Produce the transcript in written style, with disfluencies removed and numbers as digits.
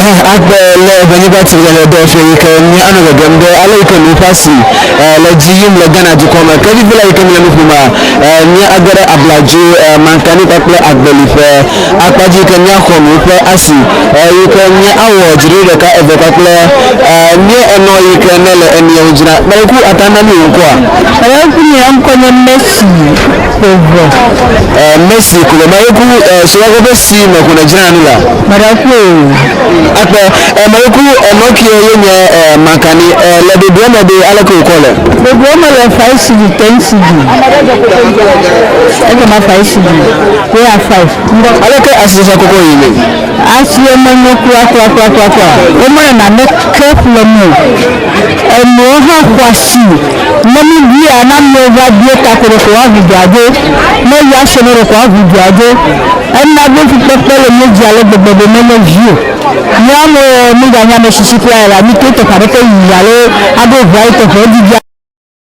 Akpe le Ʋenyigba TV le dɔ fia yi ke mía anɔ gegem ɖe ale yi ke nu ƒe asi le dzi yim le Ghana dukɔ me. Ke fifi la yi ke míle nu ƒoma, mía age ɖe abladzo, mankani kpakple agbeli ƒe akpa dzi yi ke míaxɔ nu ƒe asi yi ke mía awɔ dziɖuɖu ɖeka eve kpakple mía enɔ yi ke ne le emiawo dzra. Mele ku ata na mi wò ŋkɔa? Mele ku nye ŋkɔ nye Mercy Kovɔ. Mercy Kovɔ. Mele ku sɔgbɔ ƒe si me ko nèdzrana nu lea? Mele ku o. Akpe mele ku enɔ kie ye nye mankani le ɖoɖoa me ɖe aleke wòkɔ le? Ɖoɖoa me le 5 cedi, 10 cedi. Ekema 5 cedi, ye ya 5. Aleke asitsatsa kɔkɔ yi me? Asie menyo kura kura kura kura kura. Womele naneke ƒlem o. Enuwo hã xɔ asi. Ne mi bia na amewo va bio ta ko ɖeko woaʋu dua dzo. Ne woyi asieme ɖeko woaʋu dua dzo. Ena be fukpekpe le mía dzi ale gbegbe be menye vi o. Mía amewo miganye ame tsitsi kura ya la, mito teƒe aɖeke yi alo aɖo ʋua yi teƒe didi.